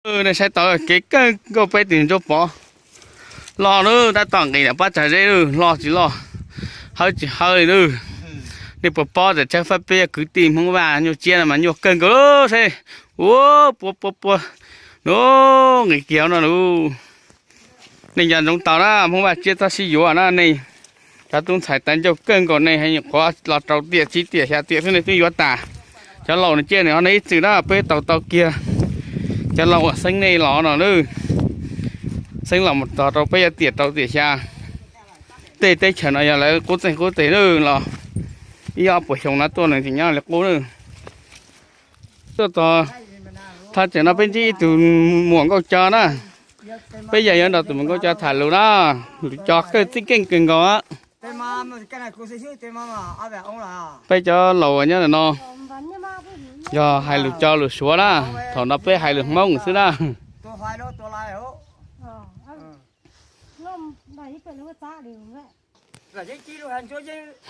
Nej saib tau kev kawg nkaus peb tim Ntsuab Pov. Loj lawm, tab tom nqis ntawm pab tsag zeb lawm, loj tsis loj, hawb tsis hawb li lawm. Nej puas paub tias Tshawb Fawb peb yog kwv tij Hmoob Vaj nyuaj siab no mas nyuaj kawg nkaus seb. Ua, pua pua pua, nqis kiag no lawm. Nej nco ntsoov tau na, Hmoob Vaj Tsiab txhob sib yuav na nej. Cov tub ntxhais tas ncauj kawg nkaus, nej heev qhuav los rau tiam tsib tiam xya tiam xwb nej twb yuav tas. Cov laus nws ciaj nws ho nws ib txwm na, peb taug tau kiag cov laus uas xeeb nej los no lawm. Xeeb los mus txog rau peb yuav tiam rau tiam xya. Tej teb chaws no yog lawv qub txeeg qub teg lawm los ib ob puas xyoo no tuaj nws tseem nyob li qub lawm. Tuaj txog thaj tsam no peb ntsib ib tug muam Nkauj Co na. Peb yog yuav nrog tus muam Nkauj Co tham lus na. Lus co kawg txij keej kawg nkaus. Peb cov laus nyob ntawm no yog hais lus co lus Suav na, thaum no peb hais lus Hmoob xwb na.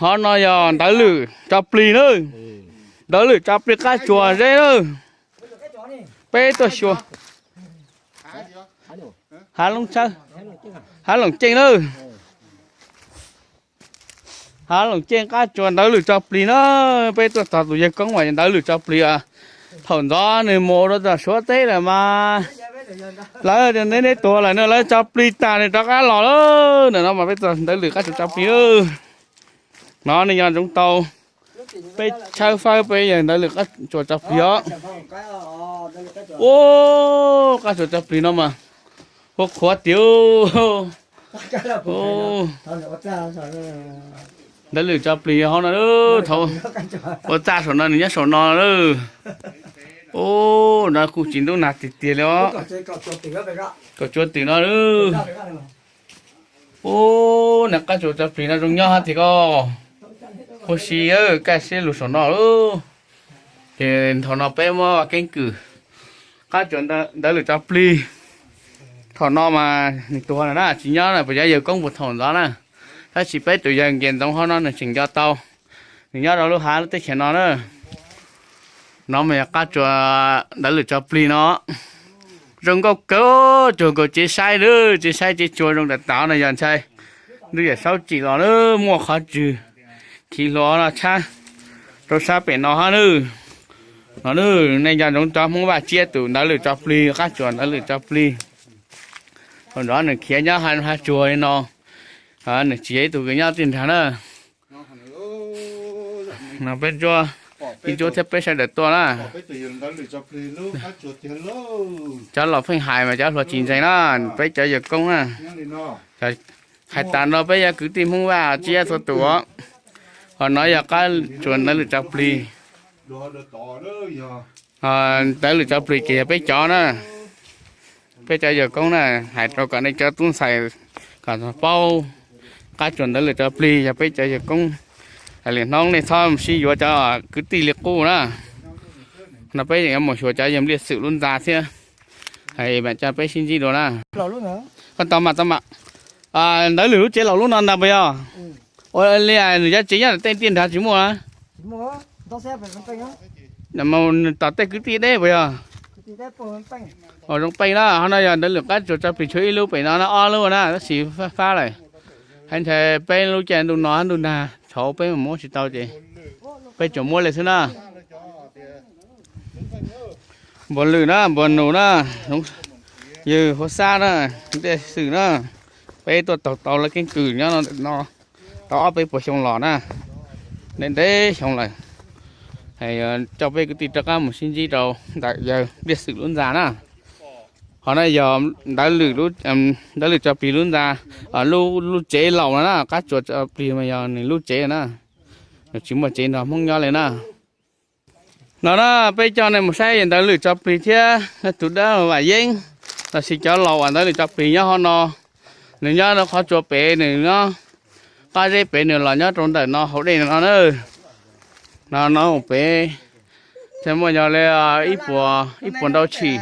Hov no yog ntawv lwm tso plig na. Ntawv lwm tso plig qab tsuas zeb na. Peb tuaj xyuas hav looj tshawb, hav loom ceej na. Hav loom ceej qab tsuas ntawv lwm tso plig na. Peb tuaj txog tus yawg koob uas ntawv lwm tso plig. Thaum ntxov nws mus rau tom Suav teb lawm mas lawv neb neb tuag lawm no lawv tso plig tas nws rov qab los lawm. Ntawm no mas peb txog ntawv lwm qab tsuas tso plig. No nej nco ntsoov tau, peb Tshawb Fawb peb yog ntawv lwm qab tsuas tso plig os. Ua, qab tsuas tso plig no mas ua qhuav tiag. Ntawv lwm tso plig hov no, thaum ua txaj saum no nws nyob saum no lawm. Ua, no kuj tsis ntub nag tiag tiag li os. Kaum tsuas twm no lawm. Ua, nws qab tsuas tso plig no zoo nyob hab tiag koj. Huv si, kaj siab lug saum no lawm. Ces thaum no peb muab keeb kwm qab tsuas ntawv lwm tso plig. Thaum no mas nws tuag lawm na, tsis nyob na, puas cov yawg koob puag thaum ntxov na. Tab sis peb tus yawg Nkias Ntxoov hov no nws tseem nco tau, nws nyob rau lub hav lub teb chaws no na. No mas yog qab tsuas ntawv lwm tso plig no. Zoo nkauj kawg, cuag nkaus tsev saib lawm, tsev saib tsev tsuas zoo tam tas no yog ntshai ntuj yawm saub tsim los lawm muaj qhov tswg khiv hluas no tshab rau sab pem no hab nawb. No nej nco ntsoov cov Hmoob Vaj Tsiab tus ntawv lwm tso plig, qab tsuas ntawv lwm tso plig. Thaum ntxov nws khiav nyob hav tsuag li no, nws tsis yog ib tug kws nyob tij nrag na. No peb ntsuab, ib ntsuab thiab peb sawv daws tuaj na. Cov laus pheej hais mas cov hluas tsis ntseeg na, peb cov yawg koob na. Hais tas no peb yog kwv tij Hmoob Vaj Tsiab txhua tus os. Ho no yog qab tsuas ntawv lwm tso plig. Ntawv lwm tso plig ces yog peb cov na, peb cov yawg koob na, hais rau kom nej cov tub ntxhais kom paub, qab tsuas ntawv lwm tso plig yog peb cov yawg koob. Hais lwm hnub nej txhob mus sib yuav cov kwv tij li qub na. No peb yuav mus xyuas cov yawg Npliaj Xwm lub ntxa thiab. Hais mam coj peb sib ntsib dua na. Koj tau mas tau mas. Ntawv lwm lub tsev laus lub no ntag puas yog? Ua li nws cov tsev nyob tej tiaj nrag tsis muaj na. Nws tom tej kwv tij deb puas yog? Ua zoo peej na, ho no yog ntawv lwm qab tsuas tso plig tshuav ib lub pem no na, ob lub na tab sis fab fab lawm. Hais ntshai peb lub caij ntuj no ntuj nag tshauv peb mus muab tsis tau ces peb tsuas muab li xwb na. Npuas lwm na, npuas nus na, yawg Huab Xab na, Npliaj Xwm na, peb tuaj taug tau lawv keeb kwm nyob no ntawm no tau ob peb puas xyoo los na, ntev ntev xyoo lawm. Coj peb kwv tij rov qab mus sib ntsib rau ntawm yawg Npliaj Xwm lub ntxa na. Ho no yog ntawv lwm, ntawv lwm tso plig lub ntxa, lub tsev laus no na, qab tsuas tso plig mas yog nws lub tsev na, nws tsis muaj tsev nrog Hmoob nyob li na. No na, peb coj nej mus saib ntawv lwm tso plig thiab tus dab Vam Yeeb, los sis cov laus uas ntawv lwm tso plig nyob hov no. Nws nyob qhov tsua pem, nws nyob qab zeb pem, nws los nyob rau ntawm no hauv dej no na. No no pem, muaj yog li ib puas, ib puas ntau tshim,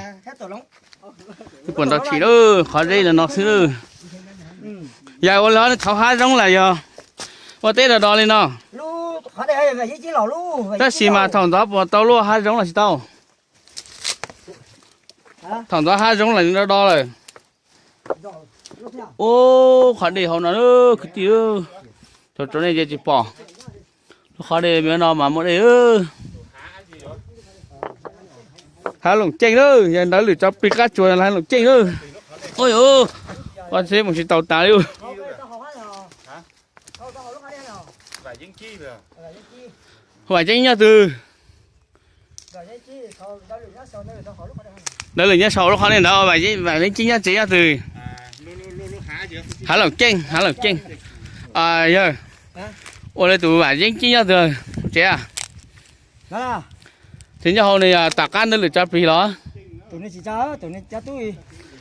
ib puas ntau tshim lawm, qhov zeb li no xwb lawm. Yawg ua li hov txhauv hav zoov lawm yog ua teb do do li no. Tab sis mas thaum ntxov puas tau luaj hav zoov los tsis tau? Thaum ntawd hav zoov los do do lawm. Ua, qhov dej hauv no kwv tij, thaum tso nej ces tsis pom. Lub qhov dej no mas muaj dej. Hav Loom Ceej lawm, yog Ntawv Lwm Tsov Plig qab tsuas Hav Loom Ceej lawm. Ua, ua txheb mus tsis tau tas li. Vam Yeeb nyob twg? Ntawv Lwm nyob saum lub qhov dej ntawd. Vam Yeeb Ceeb nyob tsev nyob twg? Hav Loom Ceej, Hav Loom Ceej. Yawg, ua li tus Vam Yeeb Ceeb nyob twg tsev? Ces nyob hauv nws yog tom qab Ntawv Lwm Tsov Plig los?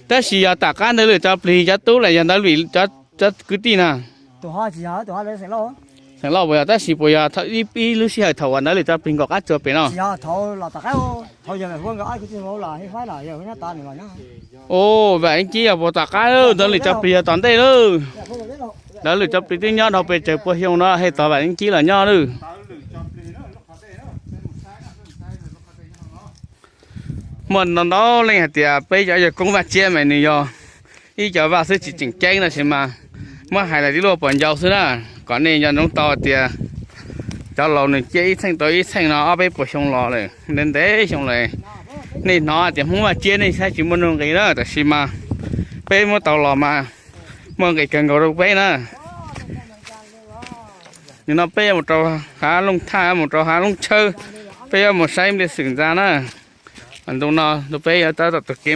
Tab sis yog tom qab Ntawv Lwm Tsov Plig cov tub los yog Ntawv Lwm cov kwv tij na? Xeem Lauj puas yog? Tab sis puas yog ib lub sij hawm thaum uas Ntawv Lwm Tsov Plig nkaum qab tsuas pem no? Ua, Vam Yeeb Ceeb yog puas tom qab, Ntawv Lwm Tsov Plig yog tom ntej lawm. Ntawv Lwm Tsov Plig twb nyob dhau pes tsawg pua xyoo no, hej tog Vam Yeeb Ceeb los nyob lawm. Muaj ntau ntau leej hais tias peb cov yawg koob vaj tsiab mas nws yog ib co vaj xwb tsis tseem ceeb no sis mas, muab hais los tib luag puas ncau xwb na. Kom nej nco ntsoov tau tias cov laus nws cia ib txheej tau ib txheej no ob peb puas xyoo los lawm, ntev ntev xyoo lawm. Nej hnov tias Hmoob vaj tsiab nej saib tsis muaj nuj nqis na, tab sis mas peb muab tau los mas muaj nqis kawg nkaus rau peb na. Nim no peb yuav mus rau hav Looj Thaj, mus rau hav Looj Tshawb, peb yuav mus saib npliaj xwm ntxa na. Ntu no ntu peb yuav tab tom tus kev